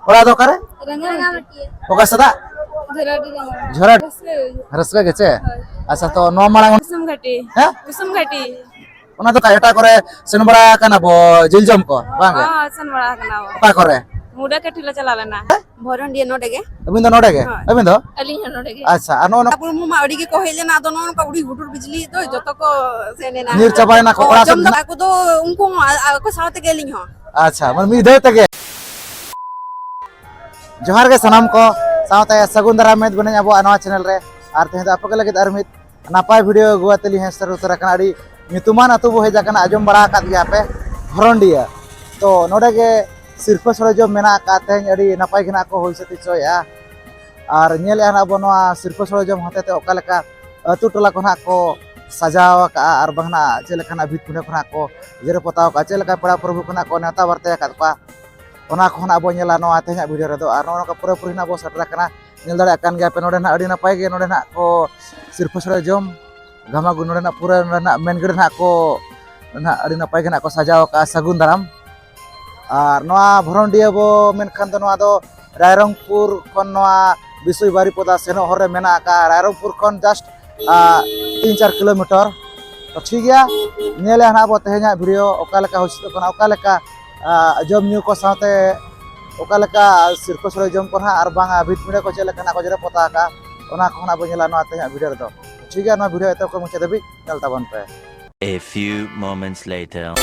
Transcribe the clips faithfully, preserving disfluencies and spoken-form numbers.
ᱚᱲᱟᱜ ᱫᱚ ᱚᱠᱟᱨᱮ? ᱨᱟᱸᱜᱟᱢᱟᱹᱴᱤᱭᱟᱹ᱾ ᱚᱠᱟ ᱥᱮᱫᱟᱜ? ᱡᱷᱚᱨᱟᱰᱤ ᱨᱟᱸᱜᱟᱢᱟᱹᱴᱤᱭᱟᱹ᱾ ᱡᱷᱚᱨᱟᱰᱤ᱾ ᱨᱟᱹᱥᱠᱟᱹ ᱜᱮ᱾ ᱨᱟᱹᱥᱠᱟᱹ ᱜᱮ ᱪᱮ? ᱦᱳᱭ᱾ ᱟᱪᱪᱷᱟ, ᱛᱚ ᱱᱚᱣᱟ ᱢᱟᱲᱟᱝ ᱠᱩᱥᱩᱢ ᱜᱷᱟᱴᱤ᱾ ᱦᱮᱸ? ᱠᱩᱥᱩᱢ ᱜᱷᱟᱴᱤ᱾ ᱚᱱᱟ ᱫᱚ ᱚᱠᱟ, ᱮᱴᱟᱜ ᱠᱚᱨᱮ ᱥᱮᱱ ᱵᱟᱲᱟ ᱟᱠᱟᱱᱟ ᱵᱚ ᱡᱤᱞ ᱡᱚᱢ ᱠᱚ, ᱵᱟᱝ ᱜᱮ? ᱦᱚᱸ, ᱥᱮᱱ ᱵᱟᱲᱟ ᱟᱠᱟᱱᱟ ᱵᱚ᱾ ᱚᱠᱟ ᱠᱚᱨᱮ? ᱢᱩᱰᱟᱹ ᱠᱟᱹᱴᱷᱤ ᱞᱮ ᱪᱟᱞᱟᱣ ᱞᱮᱱᱟ᱾ ᱵᱷᱚᱨᱚᱱᱰᱤᱭᱟᱹ ᱱᱚᱰᱮ ᱜᱮ᱾ ᱟᱹᱵᱤᱱ ᱫᱚ ᱱᱚᱰᱮ ᱜᱮ? ᱦᱳᱭ᱾ ᱟᱹᱵᱤᱱ ᱫᱚ? ᱟᱹᱞᱤᱧ ᱦᱚᱸ ᱱᱚᱰᱮ ᱜᱮ᱾ ᱟᱪᱪᱷᱟ, ᱟᱨ ᱱᱚᱜᱼᱚ ᱱᱚᱝᱠᱟ ᱵᱩᱨᱢᱩ ᱢᱟ ᱟᱹᱰᱤ ᱜᱮᱠᱚ ᱦᱮᱡ ᱞᱮᱱᱟ, ᱟᱫᱚ ᱱᱚᱜᱼᱚ ᱱᱚᱝᱠᱟ ᱦᱩᱰᱩᱨ ᱵᱤᱡᱽᱞᱤ ᱫᱚ ᱡᱚᱛᱚ ᱠᱚ ᱥᱮᱱ ᱮᱱᱟ᱾ ᱧᱤᱨ ᱪᱟᱵᱟᱭᱮᱱᱟ ᱠᱚ, ᱚᱲᱟᱜ ᱡᱚᱢ ᱥᱮᱫ ᱫᱚ ᱱᱟᱜ᱾ ᱟᱠᱚ ᱫᱚ ᱩᱱᱠᱩ ᱦᱚᱸ ᱟ-, ᱟ-, ᱟᱠᱚ ᱥᱟᱶ ᱛᱮᱜᱮ ᱟᱹᱞᱤᱧ ᱦᱚᱸ᱾ ᱟᱪᱪᱷᱟ, ᱢᱟᱱᱮ ᱢᱤᱫ ᱫᱷᱟᱣ ᱛᱮᱜᱮ᱾ ᱡᱚᱦᱟᱨ ᱜᱮ ᱥᱟᱱᱟᱢ ᱠᱚ, ᱥᱟᱶᱛᱮ ᱥᱟᱹᱜᱩᱱ ᱫᱟᱨᱟᱢ ᱢᱮᱫ ᱵᱚᱱᱟᱹᱧ ᱟᱵᱚᱣᱟᱜ ᱱᱚᱣᱟ channel ᱨᱮ᱾ ᱟᱨ ᱛᱮᱦᱮᱧ ᱫᱚ ᱟᱯᱮ ᱠᱚ ᱞᱟᱹᱜᱤᱫ ᱟᱨ ᱢᱤᱫ ᱱᱟᱯᱟᱭ video ᱟᱹᱜᱩ ᱟᱛᱮ ᱞᱤᱧ ᱦᱮᱡ ᱥᱮᱴᱮᱨ ᱩᱛᱟᱹᱨ ᱟᱠᱟᱱᱟ᱾ ᱟᱹᱰᱤ ᱧᱩᱛᱩᱢᱟᱱ ᱟᱹᱛᱩ ᱵᱚ ᱦᱮᱡ ᱟᱠᱟᱱᱟ, ᱟᱸᱡᱚᱢ ᱵᱟᱲᱟ ᱟᱠᱟᱫ ᱜᱮᱭᱟ ᱯᱮ, ᱵᱷᱚᱨᱚᱱᱰᱤᱭᱟᱹ᱾ ᱛᱚ ᱱᱚᱰᱮ ᱜᱮ ᱥᱤᱨᱯᱟᱹ ᱥᱚᱲᱮ ᱡᱚᱢ ᱢᱮᱱᱟᱜ ᱟᱠᱟᱫ, ᱛᱮᱦᱮᱧ ᱟᱹᱰᱤ ᱱᱟᱯᱟᱭ ᱜᱮ ᱱᱟᱜ ᱠᱚ ᱦᱩᱭ ᱥᱟᱹᱛ ᱦᱚᱪᱚᱭᱮᱫᱼᱟ᱾ ᱟᱨ ᱧᱮᱞᱮᱫᱼᱟ ᱱᱟᱜ ᱵᱚ ᱱᱚᱣᱟ ᱥᱤᱨᱯᱟᱹ ᱥᱚᱲᱮ ᱡᱚᱢ ᱦᱚᱛᱮ ᱛᱮ ᱚᱠᱟ ᱞᱮᱠᱟ ᱟᱹᱛᱩ ᱴᱚᱞᱟ ᱠᱚ ᱱᱟᱜ ᱠᱚ ᱥᱟᱡᱟᱣ ᱟᱠᱟᱫᱼᱟ, ᱟᱨ ᱵᱟᱝ ᱱᱟᱜ ᱪᱮᱫ ᱞᱮᱠᱟᱱᱟᱜ ᱵᱷᱤᱛ ᱯᱤᱸᱰᱟᱹ ᱠᱚ ᱱᱟᱜ ᱠᱚ ᱡᱮᱨᱮᱲ ᱯᱚᱛᱟᱣ ᱟᱠᱟᱫᱼᱟ, ᱪᱮᱫ ᱞᱮᱠᱟ ᱯᱮᱲᱟ ᱯᱨᱚᱵᱷᱩ ᱠᱚ ᱱᱟᱜ ᱠᱚ ᱱᱮᱣᱛᱟ ᱵᱟᱨᱛᱮ ᱟᱠᱟᱫ ᱠᱚᱣᱟ, ᱚᱱᱟ ᱠᱚᱦᱚᱸ ᱱᱟᱜ ᱵᱚ ᱧᱮᱞᱟ ᱱᱚᱣᱟ ᱛᱮᱦᱮᱧᱟᱜ video ᱨᱮᱫᱚ᱾ ᱟᱨ ᱱᱚᱜᱼᱚ ᱱᱚᱝᱠᱟ ᱯᱩᱨᱟᱹᱯᱩᱨᱤ ᱱᱟᱜ ᱵᱚ ᱥᱮᱴᱮᱨ ᱟᱠᱟᱱᱟ᱾ ᱧᱮᱞ ᱫᱟᱲᱮᱭᱟᱜ ᱠᱟᱱ ᱜᱮᱭᱟ ᱯᱮ, ᱱᱚᱰᱮ ᱱᱟᱜ ᱟᱹᱰᱤ ᱱᱟᱯᱟᱭ ᱜᱮ ᱱᱚᱰᱮ ᱱᱟᱜ ᱠᱚ ᱥᱤᱨᱯᱟᱹ ᱥᱚᱲᱮ ᱡᱚᱢ ᱜᱷᱟᱢᱟᱜᱩ, ᱱᱚᱰᱮ ᱱᱟᱜ ᱯᱩᱨᱟᱹ ᱱᱚᱰᱮ ᱱᱟᱜ main gate ᱱᱟᱜ ᱠᱚ ᱱᱟᱜ ᱟᱹᱰᱤ ᱱᱟᱯᱟᱭ ᱜᱮ ᱱᱟᱜ ᱠᱚ ᱥᱟᱡᱟᱣ ᱟᱠᱟᱫᱼᱟ, ᱥᱟᱹᱜᱩᱱ ᱫᱟᱨᱟᱢ᱾ ᱟᱨ ᱱᱚᱣᱟ ᱵᱷᱚᱨᱚᱱᱰᱤᱭᱟᱹ ᱵᱚ ᱢᱮᱱᱠᱷᱟᱱ ᱫᱚ ᱱᱚᱣᱟ ᱫᱚ ᱨᱟᱭᱨᱚᱝᱯᱩᱨ ᱠᱷᱚᱱ ᱱᱚᱣᱟ ᱵᱤᱥᱩᱭ ᱵᱟᱨᱤᱯᱚᱫᱟ ᱥᱮᱱᱚᱜ ᱦᱚᱨ ᱨᱮ ᱢᱮᱱᱟᱜ ᱟᱠᱟᱫᱼᱟ᱾ ᱨᱟᱭᱨᱚᱝᱯᱩᱨ ᱠᱷᱚᱱ just ᱟᱨ ᱛᱤᱱ ᱪᱟᱨ kilometer᱾ ᱛᱚ ᱴᱷᱤᱠ ᱜᱮᱭᱟ, ᱧᱮᱞᱮ ᱱᱟᱦᱟᱜ ᱵᱚ ᱛᱮᱦᱮᱧᱟᱜ video ᱚᱠᱟ ᱞᱮᱠᱟ ᱦᱩᱭ ᱥᱟᱹᱛᱚᱜ ᱠᱟᱱᱟ, ᱚᱠᱟ ᱞᱮᱠᱟ, ᱟ, ᱡᱚᱢ ᱧᱩ ᱠᱚ ᱥᱟᱶᱛᱮ ᱚᱠᱟ ᱞᱮᱠᱟ ᱥᱤᱨᱯᱟᱹ ᱥᱚᱲᱮ ᱡᱚᱢ ᱠᱚ ᱱᱟᱦᱟᱜ, ᱟᱨ ᱵᱟᱝᱟ ᱵᱷᱤᱛ ᱯᱤᱸᱰᱟᱹ ᱠᱚ ᱪᱮᱫ ᱞᱮᱠᱟ ᱱᱟᱜ ᱠᱚ ᱡᱮᱨᱮᱲ ᱯᱚᱛᱟᱣ ᱟᱠᱟᱫᱼᱟ, ᱚᱱᱟ ᱠᱚᱦᱚᱸ ᱱᱟᱜ ᱵᱚ ᱧᱮᱞᱟ ᱱᱚᱣᱟ ᱛᱮᱦᱮᱧᱟᱜ video ᱨᱮᱫᱚ᱾ ᱴᱷᱤᱠ ᱜᱮᱭᱟ, ᱱᱚᱣᱟ video ᱮᱛᱚᱦᱚᱵ ᱠᱷᱚᱱ ᱢᱩᱪᱟᱹᱫ ᱫᱷᱟᱹᱵᱤᱡ ᱧᱮᱞ ᱛᱟᱵᱚᱱ ᱯᱮ᱾ A few moments later.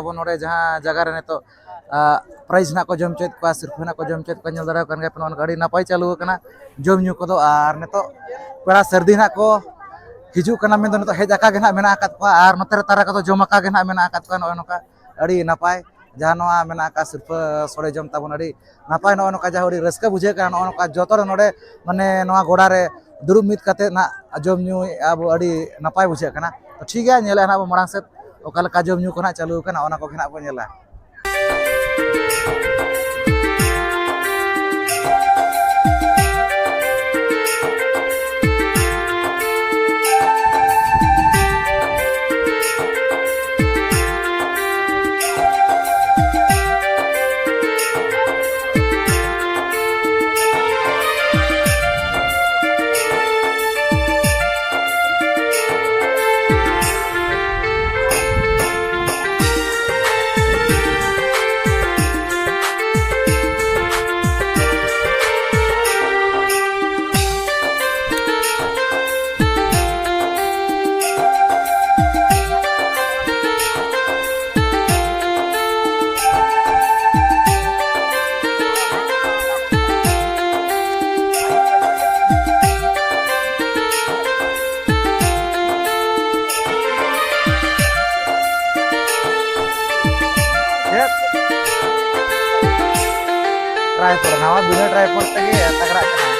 ᱟᱵᱚ ᱱᱚᱰᱮ ᱡᱟᱦᱟᱸ ᱡᱟᱭᱜᱟ ᱨᱮ ᱱᱤᱛᱚᱜ ᱯᱨᱟᱭᱤᱡᱽ ᱱᱟᱜ ᱠᱚ ᱡᱚᱢ ᱦᱚᱪᱚᱭᱮᱫ ᱠᱚᱣᱟ, ᱥᱤᱨᱯᱷᱟᱹ ᱱᱟᱜ ᱠᱚ ᱡᱚᱢ ᱦᱚᱪᱚᱭᱮᱫ ᱠᱚᱣᱟ, ᱧᱮᱞ ᱫᱟᱲᱮᱭᱟᱜ ᱠᱟᱱ ᱜᱮᱭᱟ ᱯᱮ, ᱱᱚᱜᱼᱚ ᱱᱚᱝᱠᱟ ᱟᱹᱰᱤ ᱱᱟᱯᱟᱭ ᱪᱟᱹᱞᱩ ᱟᱠᱟᱱᱟ ᱡᱚᱢ ᱧᱩ ᱠᱚᱫᱚ᱾ ᱟᱨ ᱱᱤᱛᱚᱜ ᱯᱮᱲᱟ ᱥᱟᱹᱨᱫᱤ ᱱᱟᱜ ᱠᱚ ᱦᱤᱡᱩᱜ ᱠᱟᱱᱟ ᱢᱮᱱᱫᱚ ᱱᱤᱛᱚᱜ ᱦᱮᱡ ᱟᱠᱟ ᱜᱮ ᱱᱟᱜ ᱢᱮᱱᱟᱜ ᱟᱠᱟᱫ ᱠᱚᱣᱟ, ᱟᱨ ᱱᱚᱛᱮ ᱨᱮ ᱛᱟᱨᱟ ᱠᱚᱫᱚ ᱡᱚᱢ ᱟᱠᱟ ᱜᱮ ᱱᱟᱜ ᱢᱮᱱᱟᱜ ᱟᱠᱟᱫ ᱠᱚᱣᱟ᱾ ᱱᱚᱜᱼᱚᱭ ᱱᱚᱝᱠᱟ ᱟᱹᱰᱤ ᱱᱟᱯᱟᱭ ᱡᱟᱦᱟᱸ ᱱᱚᱣᱟ ᱢᱮᱱᱟᱜ ᱟᱠᱟᱫ ᱥᱤᱨᱯᱷᱟᱹ ᱥᱚᱲᱮ ᱡᱚᱢ ᱛᱟᱵᱚᱱ, ᱟᱹᱰᱤ ᱱᱟᱯᱟᱭ᱾ ᱱᱚᱜᱼᱚᱭ ᱱᱚᱝᱠᱟ ᱡᱟᱦᱟᱸ ᱟᱹᱰᱤ ᱨᱟᱹᱥᱠᱟᱹ ᱵᱩᱡᱷᱟᱹᱜ ᱠᱟᱱᱟ, ᱱᱚᱜᱼᱚᱭ ᱱᱚᱝᱠᱟ ᱡᱚᱛᱚ ᱦᱚᱲ ᱱᱚᱰᱮ ᱢᱟᱱᱮ ᱱᱚᱣᱟ ᱜᱚᱰᱟ ᱨᱮ ᱫᱩᱲᱩᱵ ᱢᱤᱫ ᱠᱟᱛᱮ ᱱᱟᱜ ᱡᱚᱢ ᱧᱩ ᱟᱵᱚ ᱟᱹᱰᱤ ᱱᱟᱯᱟᱭ ᱵᱩᱡᱷᱟᱹᱜ ᱠᱟᱱᱟ᱾ ᱛᱚ ᱴᱷᱤᱠ ᱜᱮᱭᱟ, ᱧᱮᱞᱮᱫᱼᱟ ᱱᱟᱜ ᱵᱚ ᱢᱟᱲᱟᱝ ᱥᱮᱫ ᱚᱠᱟ ᱞᱮᱠᱟ ᱡᱚᱢ ᱧᱩ ᱠᱚ ᱱᱟᱜ ᱪᱟᱹᱞᱩ ᱟᱠᱟᱱᱟ, ᱚᱱᱟ ᱠᱚᱜᱮ ᱱᱟᱜ ᱵᱚ ᱧᱮᱞᱟ᱾ ᱪᱮᱫ? ᱴᱨᱟᱭᱯᱚᱰ, ᱱᱟᱣᱟ ᱵᱤᱱᱟᱹ ᱴᱨᱟᱭᱯᱚᱰ ᱛᱮᱜᱮ ᱛᱟᱜᱲᱟᱜ ᱠᱟᱱᱟ᱾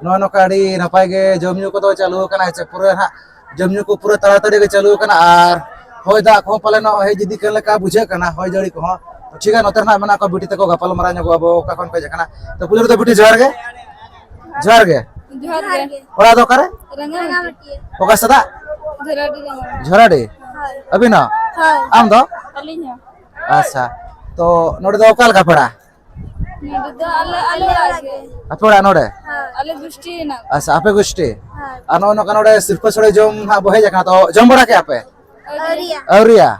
ᱱᱚᱜᱼᱚ ᱱᱚᱝᱠᱟ ᱟᱹᱰᱤ ᱱᱟᱯᱟᱭ ᱜᱮ ᱡᱚᱢ ᱧᱩ ᱠᱚᱫᱚ ᱪᱟᱹᱞᱩ ᱟᱠᱟᱱᱟ, ᱦᱮᱸ ᱪᱮ? ᱯᱩᱨᱟᱹ ᱦᱟᱸᱜ ᱡᱚᱢ ᱧᱩ ᱠᱚ ᱯᱩᱨᱟᱹ ᱛᱟᱲᱟᱛᱟᱲᱤ ᱜᱮ ᱪᱟᱹᱞᱩ ᱟᱠᱟᱱᱟ, ᱟᱨ ᱦᱚᱭ ᱫᱟᱜ ᱠᱚᱦᱚᱸ ᱯᱟᱞᱮᱱᱚᱜ ᱦᱮᱡ ᱤᱫᱤᱜ ᱠᱟᱱ ᱞᱮᱠᱟ ᱵᱩᱡᱷᱟᱹᱜ ᱠᱟᱱᱟ, ᱦᱚᱭ ᱡᱟᱹᱲᱤ ᱠᱚᱦᱚᱸ᱾ ᱛᱚ ᱴᱷᱤᱠ ᱜᱮᱭᱟ, ᱱᱚᱛᱮ ᱨᱮ ᱦᱟᱸᱜ ᱢᱮᱱᱟᱜ ᱠᱚᱣᱟ ᱵᱤᱴᱤ ᱛᱟᱠᱚ, ᱜᱟᱯᱟᱞ ᱢᱟᱨᱟᱣ ᱧᱚᱜᱚᱜ ᱟᱵᱚ ᱚᱠᱟ ᱠᱷᱚᱱ ᱠᱚ ᱦᱮᱡ ᱟᱠᱟᱱᱟ᱾ ᱛᱚ ᱯᱩᱭᱞᱩ ᱨᱮᱫᱚ ᱵᱤᱴᱤ ᱡᱚᱦᱟᱨ ᱜᱮ᱾ ᱡᱚᱦᱟᱨ ᱜᱮ᱾ ᱡᱚᱦᱟᱨ ᱜᱮ᱾ ᱚᱲᱟᱜ ᱫᱚ ᱚᱠᱟᱨᱮ? ᱨᱟᱸᱜᱟᱢᱟᱹᱴᱤᱭᱟᱹ᱾ ᱚᱠᱟ ᱥᱮᱫᱟᱜ? ᱡᱷᱚᱨᱟᱰᱤ ᱨᱟᱸᱜᱟᱢᱟᱹᱴᱤᱭᱟᱹ᱾ ᱡᱷᱚᱨᱟᱰᱤ? ᱦᱳᱭ᱾ ᱟᱹᱵᱤᱱ ᱦᱚᱸ? ᱦᱳᱭ᱾ ᱟᱢ ᱫᱚ? ᱟᱹᱞᱤᱧ ᱦᱚᱸ᱾ ᱟᱪᱪᱷᱟ, ᱛᱚ ᱱᱚᱰᱮ ᱫᱚ ᱚᱠᱟ ᱞᱮᱠᱟ ᱯᱮᱲᱟ? ᱱᱚᱰᱮ ᱫᱚ ᱟᱞᱮ, ᱟᱞᱮ ᱚᱲᱟᱜ ᱜᱮ᱾ ᱟᱯᱮ ᱚᱲᱟᱜ ᱱᱚᱰᱮ? ᱦᱳᱭ᱾ ᱟᱞᱮ ᱜᱩᱥᱴᱤ ᱦᱮᱱᱟᱜ ᱠᱚᱣᱟ᱾ ᱟᱪᱪᱷᱟ, ᱟᱯᱮ ᱜᱩᱥᱴᱤ? ᱦᱳᱭ᱾ ᱟᱨ ᱱᱚᱜᱼᱚ ᱱᱚᱝᱠᱟ ᱱᱚᱰᱮ ᱥᱤᱨᱯᱟᱹ ᱥᱳᱲᱮ ᱡᱚᱢ ᱦᱟᱸᱜ ᱵᱚ ᱦᱮᱡ ᱟᱠᱟᱱᱟ, ᱛᱚ ᱡᱚᱢ ᱵᱟᱲᱟ ᱠᱮᱜᱼᱟ ᱯᱮ? ᱟᱹᱣᱨᱤᱭᱟ᱾ ᱟᱹᱣᱨᱤᱭᱟ?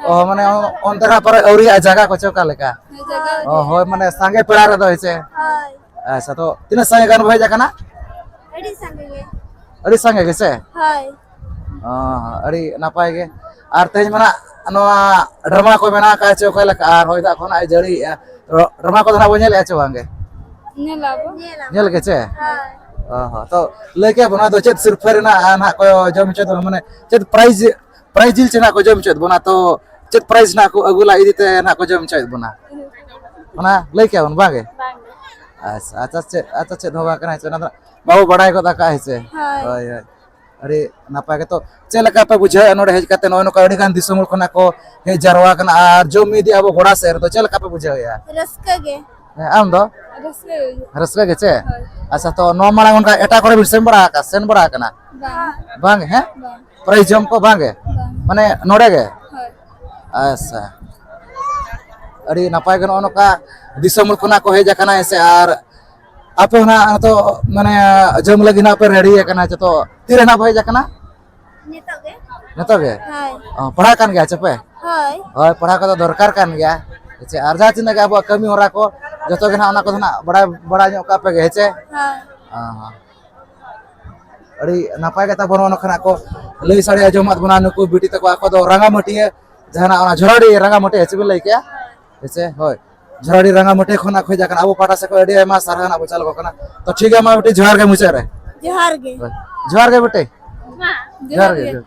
ᱚ, ᱢᱟᱱᱮ ᱚᱱ-, ᱚᱱᱛᱮ ᱦᱟᱸᱜ ᱯᱟᱨᱮ ᱟᱹᱣᱨᱤᱭᱟᱜᱼᱟ ᱡᱟᱭᱜᱟ ᱠᱚ ᱪᱮ ᱚᱠᱟ ᱞᱮᱠᱟ? ᱦᱮᱸ, ᱡᱟᱭᱜᱟ ᱚ, ᱦᱳᱭ, ᱢᱟᱱᱮ ᱥᱟᱸᱜᱮ ᱯᱮᱲᱟ ᱨᱮᱫᱚ, ᱦᱮᱸ ᱪᱮ? ᱦᱳᱭ᱾ ᱟᱪᱪᱷᱟ, ᱛᱚ ᱛᱤᱱᱟᱹᱜ ᱥᱟᱸᱜᱮ ᱜᱟᱱ ᱵᱚ ᱦᱮᱡ ᱟᱠᱟᱱᱟ? ᱟᱹᱰᱤ ᱥᱟᱸᱜᱮ ᱜᱮ᱾ ᱟᱹᱰᱤ ᱥᱟᱸᱜᱮ ᱜᱮ ᱥᱮ? ᱦᱳᱭ᱾ ᱚ, ᱟᱹᱰᱤ ᱱᱟᱯᱟᱭ ᱜᱮ᱾ ᱟᱨ ᱛᱮᱦᱮᱧ ᱢᱟ ᱱᱟᱜ ᱱᱚᱣᱟ ᱰᱨᱟᱢᱟ ᱠᱚ ᱢᱮᱱᱟᱜ ᱟᱠᱟᱫ ᱪᱮ ᱚᱠᱟ ᱞᱮᱠᱟ? ᱟᱨ ᱦᱚᱭ ᱫᱟᱜ ᱠᱷᱚᱱᱟᱜ ᱮ ᱡᱟᱹᱲᱤᱭᱮᱜᱼᱟ᱾ ᱨᱚ-, ᱰᱨᱟᱢᱟ ᱠᱚᱫᱚ ᱱᱟᱜ ᱵᱚ ᱧᱮᱞᱮᱜᱼᱟ ᱪᱮ ᱵᱟᱝ ᱜᱮ? ᱧᱮᱞ ᱟᱵᱚ᱾ ᱧᱮᱞ ᱜᱮ ᱪᱮ? ᱦᱳᱭ᱾ ᱚ ᱦᱚᱸ᱾ ᱛᱚ ᱞᱟᱹᱭ ᱠᱮᱭᱟ ᱵᱚ, ᱱᱚᱣᱟ ᱫᱚ ᱪᱮᱫ ᱥᱤᱨᱯᱷᱟᱹ ᱨᱮᱱᱟᱜ, ᱟᱨ ᱱᱟᱜ ᱠᱚ ᱡᱚᱢ ᱦᱚᱪᱚᱭᱮᱫ ᱵᱚᱱᱟ? ᱢᱟᱱᱮ ᱪᱮᱫ ᱯᱨᱟᱭᱤᱡᱽ, ᱯᱨᱟᱭᱤᱡᱽ ᱡᱤᱞ ᱪᱮ ᱱᱟᱜ ᱠᱚ ᱡᱚᱢ ᱦᱚᱪᱚᱭᱮᱫ ᱵᱚᱱᱟ? ᱛᱚ ᱪᱮᱫ ᱯᱨᱟᱭᱤᱡᱽ ᱱᱟᱜ ᱠᱚ ᱟᱹᱜᱩ ᱞᱟᱜ ᱤᱫᱤ ᱛᱮ ᱱᱟᱜ ᱠᱚ ᱡᱚᱢ ᱦᱚᱪᱚᱭᱮᱫ ᱵᱚᱱᱟ? ᱚᱱᱟ ᱞᱟᱹᱭ ᱠᱮᱭᱟ ᱵᱚᱱ, ᱵᱟᱝ ᱜᱮ? ᱵᱟᱝ ᱜᱮ᱾ ᱟᱪᱪᱷᱟ, ᱟᱪᱪᱷᱟ, ᱪᱮᱫ, ᱟᱪᱪᱷᱟ, ᱪᱮᱫ ᱦᱚᱸ ᱵᱟᱝ ᱠᱟᱱᱟ, ᱚᱱᱟ ᱫᱚ ᱵᱟᱵᱚ ᱵᱟᱲᱟᱭ ᱜᱚᱫ ᱟᱠᱟᱫᱼᱟ, ᱦᱮᱸ ᱥᱮ? ᱦᱳᱭ᱾ ᱦᱳᱭ, ᱦᱳᱭ᱾ ᱟᱹᱰᱤ ᱱᱟᱯᱟᱭ ᱜᱮ᱾ ᱛᱚ ᱪᱮᱫ ᱞᱮᱠᱟ ᱯᱮ ᱵᱩᱡᱷᱟᱹᱣᱮᱫᱼᱟ ᱱᱚᱰᱮ ᱦᱮᱡ ᱠᱟᱛᱮ? ᱱᱚᱜᱼᱚᱭ ᱱᱚᱝᱠᱟ ᱟᱹᱰᱤ ᱜᱟᱱ ᱫᱤᱥᱚᱢ ᱦᱚᱲ ᱠᱷᱚᱱᱟᱜ ᱠᱚ ᱦᱮᱡ ᱡᱟᱨᱣᱟ ᱠᱟᱱᱟ ᱟᱨ ᱡᱚᱢ ᱤᱫᱤᱭᱮᱫᱼᱟ ᱟᱵᱚ ᱜᱚᱲᱟ ᱥᱮᱫ ᱨᱮᱫᱚ, ᱪᱮᱫ ᱞᱮᱠᱟ ᱯᱮ ᱵᱩᱡᱷᱟᱹᱣᱮᱫᱼᱟ? ᱨᱟᱹᱥᱠᱟᱹ ᱜᱮ᱾ ᱦᱮᱸ, ᱟᱢ ᱫᱚ? ᱨᱟᱹᱥᱠᱟᱹ ᱜᱮ᱾ ᱨᱟᱹᱥᱠᱟᱹ ᱜᱮ ᱪᱮ? ᱦᱳᱭ᱾ ᱟᱪᱪᱷᱟ, ᱛᱚ ᱱᱚᱣᱟ ᱢᱟᱲᱟᱝ ᱚᱱᱠᱟ ᱮᱴᱟᱜ ᱠᱚᱨᱮ ᱵᱤᱱ ᱥᱮᱱ ᱵᱟᱲᱟ ᱟᱠᱟᱫ, ᱥᱮᱱ ᱵᱟᱲᱟ ᱟᱠᱟᱱᱟ? ᱵᱟᱝ᱾ ᱵᱟᱝ, ᱦᱮᱸ? ᱵᱟᱝ᱾ ᱯᱨᱟᱭᱤᱡᱽ ᱡᱚᱢ ᱠᱚ ᱵᱟᱝ ᱜᱮ? ᱵᱟᱝ᱾ ᱢᱟᱱᱮ ᱱᱚᱰᱮ ᱜᱮ? ᱦᱳᱭ᱾ ᱟᱪᱪᱷᱟ, ᱟᱹᱰᱤ ᱱᱟᱯᱟᱭ ᱜᱮ᱾ ᱱᱚᱜᱼᱚ ᱱᱚᱝᱠᱟ ᱫᱤᱥᱚᱢ ᱠᱷᱚᱱᱟᱜ ᱠᱚ ᱦᱮᱡ ᱟᱠᱟᱱᱟ, ᱦᱮᱸ ᱥᱮ? ᱟᱨ ᱟᱯᱮ ᱦᱚᱸ ᱱᱟᱜ ᱱᱤᱛᱚᱜ ᱢᱟᱱᱮ ᱡᱚᱢ ᱞᱟᱹᱜᱤᱫ ᱱᱟᱜ ᱯᱮ ᱨᱮᱰᱤ ᱟᱠᱟᱱᱟ ᱡᱚᱛᱚ᱾ ᱛᱤᱨᱮ ᱱᱟᱜ ᱯᱮ ᱦᱮᱡ ᱟᱠᱟᱱᱟ? ᱱᱤᱛᱚᱜ ᱜᱮ᱾ ᱱᱤᱛᱚᱜ ᱜᱮ? ᱦᱳᱭ᱾ ᱚ, ᱯᱟᱲᱦᱟᱜ ᱠᱟᱱ ᱜᱮᱭᱟ ᱪᱮ ᱯᱮ? ᱦᱳᱭ᱾ ᱦᱳᱭ, ᱯᱟᱲᱦᱟᱣ ᱠᱚᱫᱚ ᱫᱚᱨᱠᱟᱨ ᱠᱟᱱ ᱜᱮᱭᱟ᱾ ᱦᱮᱸ ᱪᱮ? ᱟᱨ ᱡᱟᱦᱟᱸ ᱛᱤᱱᱟᱹᱜ ᱜᱮ ᱟᱵᱚᱣᱟᱜ ᱠᱟᱹᱢᱤ ᱦᱚᱨᱟ ᱠᱚ, ᱡᱚᱛᱚ ᱜᱮ ᱱᱟᱜ ᱚᱱᱟ ᱠᱚᱫᱚ ᱱᱟᱜ ᱵᱟᱲᱟᱭ, ᱵᱟᱲᱟᱭ ᱧᱚᱜ ᱠᱟᱜ ᱯᱮ ᱜᱮ, ᱦᱮᱸ ᱪᱮ? ᱦᱳᱭ᱾ ᱚ, ᱦᱚᱸ᱾ ᱟᱹᱰᱤ ᱱᱟᱯᱟᱭ ᱜᱮ ᱛᱟᱵᱚᱱ ᱱᱚᱜᱼᱚ ᱱᱚᱝᱠᱟᱱᱟᱜ ᱠᱚ ᱞᱟᱹᱭ ᱥᱟᱰᱮ ᱟᱸᱡᱚᱢᱟᱫ ᱵᱚᱱᱟ ᱱᱩᱠᱩ ᱵᱤᱴᱤ ᱛᱟᱠᱚ, ᱟᱠᱚ ᱫᱚ ᱨᱟᱸᱜᱟᱢᱟᱹᱴᱤᱭᱟᱹ, ᱡᱟᱦᱟᱱᱟᱜ ᱚᱱᱟ ᱡᱷᱚᱨᱟᱰᱤ ᱨᱟᱸᱜᱟᱢᱟᱹᱴᱤᱭᱟᱹ, ᱪᱮᱫ ᱵᱤᱱ ᱞᱟᱹᱭ ᱠᱮᱜᱼᱟ? ᱦᱮᱸ ᱪᱮ? ᱦᱳᱭ᱾ ᱡᱷᱟᱲᱟᱰᱤ ᱨᱟᱸᱜᱟᱢᱟᱹᱴᱤ ᱠᱷᱚᱱᱟᱜ ᱠᱚ ᱦᱮᱡ ᱟᱠᱟᱱᱟ᱾ ᱟᱵᱚ ᱯᱟᱦᱴᱟ ᱥᱮᱫ ᱠᱷᱚᱱ ᱟᱹᱰᱤ ᱟᱭᱢᱟ ᱥᱟᱨᱦᱟᱣ ᱱᱟᱜ ᱵᱚ ᱪᱟᱞ ᱟᱠᱚ ᱠᱟᱱᱟ᱾ ᱛᱚ ᱴᱷᱤᱠ ᱜᱮᱭᱟ, ᱢᱟ ᱵᱤᱴᱤ, ᱡᱚᱦᱟᱨ ᱜᱮ ᱢᱩᱪᱟᱹᱫ ᱨᱮ᱾ ᱡᱚᱦᱟᱨ ᱜᱮ᱾ ᱦᱳᱭ᱾ ᱡᱚᱦᱟᱨ ᱜᱮ ᱵᱤᱴᱤ᱾ ᱡᱚᱦᱟᱨ ᱜᱮ᱾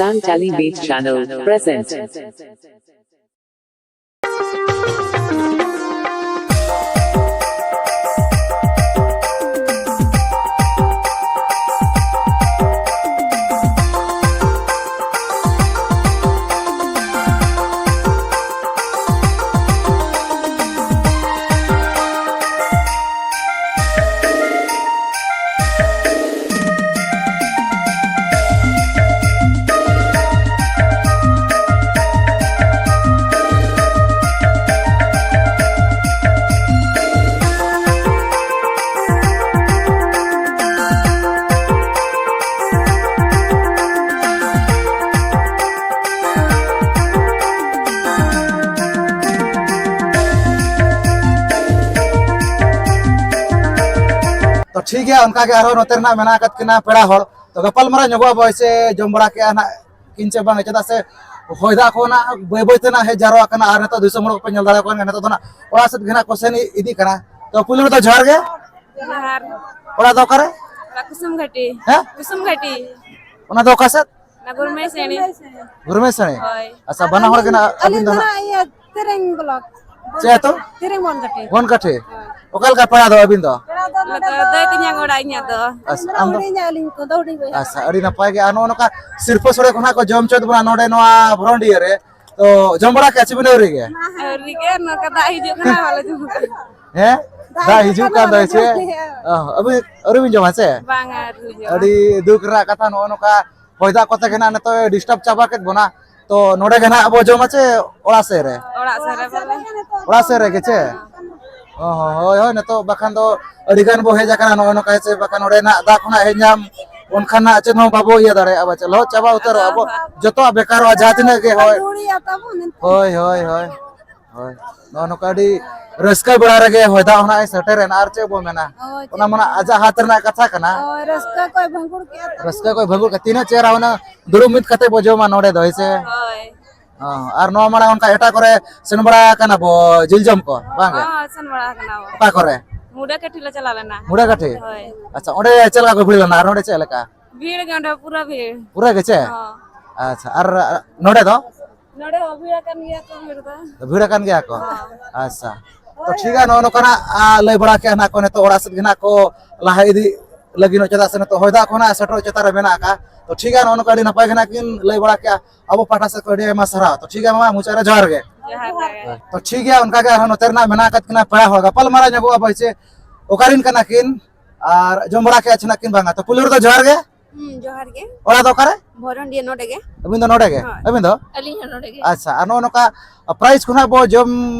Chali Beat Channel present. ᱛᱚ ᱴᱷᱤᱠ ᱜᱮᱭᱟ, ᱚᱱᱠᱟ ᱜᱮ ᱟᱨᱦᱚᱸ ᱱᱚᱛᱮ ᱨᱮᱱᱟᱜ ᱢᱮᱱᱟᱜ ᱟᱠᱟᱫ ᱠᱤᱱᱟ ᱯᱮᱲᱟ ᱦᱚᱲ᱾ ᱛᱚ ᱜᱟᱯᱟᱞ ᱢᱟᱨᱟᱣ ᱧᱚᱜᱚᱜ ᱟᱵᱚ, ᱥᱮ ᱡᱚᱢ ᱵᱟᱲᱟ ᱠᱮᱜᱼᱟ ᱱᱟᱜ ᱠᱤᱱ ᱪᱮ ᱵᱟᱝ, ᱪᱮᱫᱟᱜ ᱥᱮ ᱦᱚᱭ ᱫᱟᱜ ᱠᱚ ᱱᱟᱜ ᱵᱟᱹᱭ ᱵᱟᱹᱭ ᱛᱮ ᱱᱟᱜ ᱦᱮᱡ ᱡᱟᱨᱣᱟᱜ ᱠᱟᱱᱟ᱾ ᱟᱨ ᱱᱤᱛᱚᱜ ᱫᱤᱥᱚᱢ ᱦᱚᱲ ᱠᱚᱯᱮ ᱧᱮᱞ ᱫᱟᱲᱮᱭᱟᱠᱚ ᱠᱟᱱ ᱜᱮᱭᱟ, ᱱᱤᱛᱚᱜ ᱫᱚ ᱱᱟᱜ ᱚᱲᱟᱜ ᱥᱮᱫ ᱜᱮ ᱱᱟᱜ ᱠᱚ ᱥᱮᱱ ᱤᱫᱤᱜ ᱠᱟᱱᱟ᱾ ᱛᱚ ᱯᱩᱭᱞᱩ ᱨᱮᱫᱚ ᱡᱚᱦᱟᱨ ᱜᱮ᱾ ᱡᱚᱦᱟᱨ᱾ ᱚᱲᱟᱜ ᱫᱚ ᱚᱠᱟᱨᱮ? ᱚᱲᱟᱜ ᱠᱩᱥᱩᱢ ᱜᱷᱟᱴᱤ᱾ ᱦᱮᱸ? ᱠᱩᱥᱩᱢ ᱜᱷᱟᱴᱤ᱾ ᱚᱱᱟ ᱫᱚ ᱚᱠᱟ ᱥᱮᱫ? ᱚᱱᱟ ᱜᱩᱨᱢᱮ ᱥᱮᱬᱤ᱾ ᱜᱩᱨᱢᱮ ᱥᱮᱬᱤ? ᱦᱳᱭ᱾ ᱟᱪᱪᱷᱟ, ᱵᱟᱱᱟ ᱦᱚᱲ ᱜᱮ ᱱᱟᱜ ᱟᱹᱵᱤᱱ ᱟᱹᱞᱤᱧ ᱫᱚ ᱫᱚ ᱱᱟᱜ? ᱱᱟᱜ ᱤᱭᱟᱹ ᱛᱮᱨᱮᱝ ᱵᱞᱚᱠ᱾ ᱪᱮᱫ ᱟᱹᱛᱩ? ᱛᱮᱨᱮᱝ ᱵᱚᱱ ᱠᱟᱹᱴᱷᱤ᱾ ᱵᱚᱱ ᱠᱟᱹᱴᱷᱤ? ᱦᱳᱭ᱾ ᱚᱠᱟ ᱞᱮᱠᱟ ᱯᱮᱲᱟ ᱫᱚ ᱟᱹᱵᱤᱱ ᱫᱚ? ᱯᱮᱲᱟ ᱫᱚ ᱟᱞᱮ ᱱᱚᱰᱮ ᱫᱚ ᱫᱚ ᱫᱟᱹᱭ ᱛᱮᱧᱟᱝ ᱚᱲᱟᱜ ᱤᱧᱟᱹᱜ ᱫᱚ᱾ ᱟᱪᱪᱷᱟ, ᱟᱢ ᱫᱚ? ᱦᱩᱰᱤᱧᱟ ᱟᱹᱞᱤᱧ ᱠᱚ ᱫᱚ ᱦᱩᱰᱤᱧ ᱵᱚᱭᱦᱟ᱾ ᱟᱪᱪᱷᱟ, ᱟᱹᱰᱤ ᱱᱟᱯᱟᱭ ᱜᱮ᱾ ᱟᱨ ᱱᱚᱜᱼᱚ ᱱᱚᱝᱠᱟ ᱥᱤᱨᱯᱟᱹ ᱥᱚᱲᱮ ᱠᱚ ᱱᱟᱜ ᱠᱚ ᱡᱚᱢ ᱦᱚᱪᱚᱭᱮᱫ ᱵᱚᱱᱟ ᱱᱚᱰᱮ ᱱᱚᱣᱟ ᱵᱷᱚᱨᱚᱱᱰᱤᱭᱟᱹ ᱨᱮ᱾ ᱛᱚ ᱡᱚᱢ ᱵᱟᱲᱟ ᱠᱮᱜᱼᱟ ᱪᱮ ᱵᱤᱱ ᱟᱹᱣᱨᱤ ᱜᱮ? ᱟᱹᱣᱨᱤ ᱜᱮ, ᱱᱚᱝᱠᱟ ᱫᱟᱜ ᱦᱤᱡᱩᱜ ᱠᱟᱱᱟ, ᱵᱟᱞᱮ ᱡᱚᱢ ᱠᱟᱜᱼᱟ᱾ ᱦᱮᱸ? ᱫᱟᱜ ᱫᱟᱜ ᱦᱤᱡᱩᱜ ᱦᱤᱡᱩᱜ ᱠᱟᱱᱟ, ᱠᱟᱱ ᱫᱚ ᱵᱟᱞᱮ ᱪᱮ? ᱡᱚᱢ ᱠᱮᱜᱼᱟ᱾ ᱚ, ᱟᱹᱵᱤᱱ ᱟᱹᱣᱨᱤ ᱵᱤᱱ ᱡᱚᱢᱟ ᱪᱮ? ᱵᱟᱝᱟ, ᱟᱹᱣᱨᱤ ᱦᱩᱭᱩᱜᱼᱟ᱾ ᱟᱹᱰᱤ ᱫᱩᱠ ᱨᱮᱱᱟᱜ ᱠᱟᱛᱷᱟ, ᱱᱚᱜᱼᱚ ᱱᱚᱝᱠᱟ ᱦᱚᱭ ᱫᱟᱜ ᱠᱚᱛᱮ ᱜᱮ ᱱᱟᱜ ᱱᱤᱛᱚᱜ ᱰᱤᱥᱴᱟᱵ ᱪᱟᱵᱟ ᱠᱮᱫ ᱵᱚᱱᱟ᱾ ᱛᱚ ᱱᱚᱰᱮ ᱜᱮ ᱱᱟᱜ ᱟᱵᱚ ᱡᱚᱢᱟ ᱪᱮ ᱚᱲᱟᱜ ᱥᱮᱫ ᱨᱮ? ᱚᱲᱟᱜ ᱥᱮᱫ ᱨᱮ ᱵᱚᱞᱮ᱾ ᱚᱲᱟᱜ ᱥᱮᱫ ᱨᱮᱜᱮ ᱪᱮ? ᱚ ᱦᱚᱸ, ᱦᱳᱭ, ᱦᱳᱭ, ᱱᱤᱛᱚᱜ ᱵᱟᱠᱷᱟᱱ ᱫᱚ ᱟᱹᱰᱤ ᱜᱟᱱ ᱵᱚ ᱦᱮᱡ ᱟᱠᱟᱱᱟ ᱱᱚᱜᱼᱚᱭ ᱱᱚᱝᱠᱟ ᱦᱮᱸ ᱪᱮ, ᱵᱟᱠᱷᱟᱱ ᱱᱚᱰᱮ ᱱᱟᱜ ᱫᱟᱜ ᱠᱷᱚᱱᱟᱜ ᱦᱮᱡ ᱧᱟᱢ, ᱚᱱᱠᱟ ᱱᱟᱜ ᱪᱮᱫ ᱦᱚᱸ ᱵᱟᱵᱚ ᱤᱭᱟᱹ ᱫᱟᱲᱮᱭᱟᱜᱼᱟ, ᱵᱟᱪᱮ, ᱞᱚᱦᱚᱫ ᱪᱟᱵᱟ ᱩᱛᱟᱹᱨᱚᱜᱼᱟ ᱟᱫᱚ ᱵᱚ, ᱦᱟᱸᱜ ᱡᱚᱛᱚᱣᱟᱜ ᱵᱮᱠᱟᱨᱚᱜᱼᱟ, ᱡᱟᱦᱟᱸ ᱛᱤᱱᱟᱹᱜ ᱜᱮ, ᱦᱳᱭ᱾ ᱫᱷᱩᱲᱤᱭᱟ ᱛᱟᱵᱚᱱ ᱮᱱᱛᱮ᱾ ᱦᱳᱭ, ᱦᱳᱭ, ᱦᱳᱭ, ᱦᱳᱭ, ᱱᱚᱜᱼᱚ ᱱᱚᱝᱠᱟ ᱟᱹᱰᱤ ᱨᱟᱹᱥᱠᱟᱹ ᱵᱮᱲᱟ ᱨᱮᱜᱮ ᱦᱚᱭ ᱫᱟᱜ ᱦᱚᱸ ᱱᱟᱜ ᱮ ᱥᱮᱴᱮᱨᱮᱱᱟ, ᱟᱨ ᱪᱮᱫ ᱵᱚ ᱢᱮᱱᱟ, ᱦᱳᱭ, ᱚᱱᱟ ᱪᱮᱫ ᱢᱟ ᱱᱟᱜ ᱟᱡᱟᱜ ᱦᱟᱛ ᱨᱮᱱᱟᱜ ᱠᱟᱛᱷᱟ ᱠᱟᱱᱟ᱾ ᱦᱳᱭ, ᱨᱟᱹᱥᱠᱟᱹ ᱠᱚᱭ ᱵᱷᱟᱸᱜᱩᱲ ᱠᱮᱜᱼᱟ ᱛᱚ᱾ ᱨᱟᱹᱥᱠᱟᱹ ᱠᱚᱭ ᱵᱷᱟᱸᱜᱩᱲ ᱠᱮᱜᱼᱟ, ᱛᱤᱱᱟᱹᱜ ᱪᱮᱦᱨᱟ ᱦᱩᱱᱟᱹᱝ ᱫᱩᱲᱩᱵ ᱢᱤᱫ ᱠᱟᱛᱮ ᱵᱚ ᱡᱚᱢᱟ ᱱᱚᱰᱮ ᱫᱚ, ᱦᱮᱸ ᱥᱮ? ᱦᱳᱭ᱾ ᱦᱚᱸ, ᱟᱨ ᱱᱚᱣᱟ ᱢᱟᱲᱟᱝ ᱚᱱᱠᱟ ᱮᱴᱟᱜ ᱠᱚᱨᱮ ᱥᱮᱱ ᱵᱟᱲᱟ ᱟᱠᱟᱱᱟ ᱵᱚ ᱡᱤᱞ ᱡᱚᱢ ᱠᱚ, ᱵᱟᱝ ᱜᱮ? ᱦᱚᱸ, ᱥᱮᱱ ᱵᱟᱲᱟ ᱟᱠᱟᱱᱟ ᱵᱚ᱾ ᱚᱠᱟ ᱠᱚᱨᱮ? ᱢᱩᱰᱟᱹ ᱠᱟᱹᱴᱷᱤ ᱞᱮ ᱪᱟᱞᱟᱣ ᱞᱮᱱᱟ᱾ ᱢᱩᱰᱟᱹ ᱠᱟᱹᱴᱷᱤ? ᱦᱳᱭ᱾ ᱟᱪᱪᱷᱟ, ᱚᱸᱰᱮ ᱪᱮᱫ ᱞᱮᱠᱟ ᱠᱚ ᱵᱷᱤᱲ ᱞᱮᱱᱟ ᱟᱨ ᱱᱚᱰᱮ ᱪᱮᱫ ᱞᱮᱠᱟ? ᱵᱷᱤᱲ ᱜᱮ ᱚᱸᱰᱮ, ᱯᱩᱨᱟᱹ ᱵᱷᱤᱲ᱾ ᱯᱩᱨᱟᱹ ᱜᱮ ᱪᱮ? ᱦᱚᱸ᱾ ᱟᱪᱪᱷᱟ, ᱟᱨ ᱱᱚᱰᱮ ᱫᱚ? ᱱᱚᱰᱮ ᱦᱚᱸ ᱵᱷᱤᱲ ᱟᱠᱟᱱ ᱜᱮᱭᱟ ᱠᱚ ᱵᱷᱤᱲ ᱫᱚ᱾ ᱵᱷᱤᱲ ᱟᱠᱟᱱ ᱜᱮᱭᱟ ᱠᱚ? ᱦᱚᱸ᱾ ᱟᱪᱪᱷᱟ, ᱛᱚ ᱴᱷᱤᱠ ᱜᱮᱭᱟ, ᱱᱚᱜᱼᱚ ᱱᱚᱝᱠᱟᱱᱟᱜ ᱟ, ᱞᱟᱹᱭ ᱵᱟᱲᱟ ᱠᱮᱜᱼᱟ ᱱᱟᱜ ᱠᱚ, ᱱᱤᱛᱚᱜ ᱚᱲᱟᱜ ᱥᱮᱫ ᱜᱮ ᱱᱟᱜ ᱠᱚ ᱞᱟᱦᱟ ᱤᱫᱤ ᱞᱟᱹᱜᱤᱫ, ᱪᱮᱫᱟᱜ ᱥᱮ ᱱᱤᱛᱚᱜ ᱦᱚᱭ ᱫᱟᱜ ᱠᱷᱚᱱᱟᱜ ᱥᱮᱴᱮᱨᱚᱜ ᱪᱮᱛᱟᱱ ᱨᱮ ᱢᱮᱱᱟᱜ ᱟᱠᱟᱫ᱾ ᱛᱚ ᱴᱷᱤᱠ ᱜᱮᱭᱟ, ᱱᱚᱜᱼᱚ ᱱᱚᱝᱠᱟ ᱟᱹᱰᱤ ᱱᱟᱯᱟᱭ ᱜᱮ ᱱᱟᱜ ᱠᱤᱱ ᱞᱟᱹᱭ ᱵᱟᱲᱟ ᱠᱮᱜᱼᱟ᱾ ᱟᱵᱚ ᱯᱟᱦᱴᱟ ᱥᱮᱫ ᱠᱷᱚᱱ ᱟᱹᱰᱤ ᱟᱭᱢᱟ ᱥᱟᱨᱦᱟᱣ᱾ ᱛᱚ ᱴᱷᱤᱠ ᱜᱮᱭᱟ ᱢᱟᱢᱟ, ᱢᱩᱪᱟᱹᱫ ᱨᱮ ᱡᱚᱦᱟᱨ ᱜᱮ᱾ ᱡᱚᱦᱟᱨ ᱜᱮ᱾ ᱛᱚ ᱴᱷᱤᱠ ᱜᱮᱭᱟ, ᱚᱱᱠᱟ ᱜᱮ ᱟᱨᱦᱚᱸ ᱱᱚᱛᱮ ᱨᱮᱱᱟᱜ ᱢᱮᱱᱟᱜ ᱟᱠᱟᱫ ᱠᱤᱱᱟ ᱯᱮᱲᱟ ᱦᱚᱲ, ᱜᱟᱯᱟᱞ ᱢᱟᱨᱟᱣ ᱧᱚᱜᱚᱜᱼᱟ ᱵᱚᱭ ᱪᱮ, ᱚᱠᱟᱨᱮᱱ ᱠᱟᱱᱟ ᱠᱤᱱ ᱟᱨ ᱡᱚᱢ ᱵᱟᱲᱟ ᱠᱮᱜᱼᱟ ᱪᱮ ᱱᱟᱜ ᱠᱤᱱ ᱵᱟᱝᱟ᱾ ᱛᱚ ᱯᱩᱭᱞᱩ ᱨᱮᱫᱚ ᱡᱚᱦᱟᱨ ᱜᱮ᱾ ᱦᱩᱸ, ᱡᱚᱦᱟᱨ ᱜᱮ᱾ ᱚᱲᱟᱜ ᱫᱚ ᱚᱠᱟᱨᱮ? ᱵᱷᱚᱨᱚᱱᱰᱤᱭᱟᱹ ᱱᱚᱰᱮ ᱜᱮ᱾ ᱦᱳᱭ᱾ ᱟᱹᱵᱤᱱ ᱫᱚ ᱱᱚᱰᱮ ᱜᱮ? ᱦᱳᱭ᱾ ᱟᱹᱞᱤᱧ ᱦᱚᱸ ᱱᱚᱰᱮ ᱜᱮ᱾ ᱟᱪᱪᱷᱟ, ᱟᱨ ᱱᱚᱜᱼᱚ ᱱᱚᱝᱠᱟ ᱯᱨᱟᱭᱤᱡᱽ ᱠᱚ ᱱᱟᱜ ᱵᱚ ᱡᱚᱢ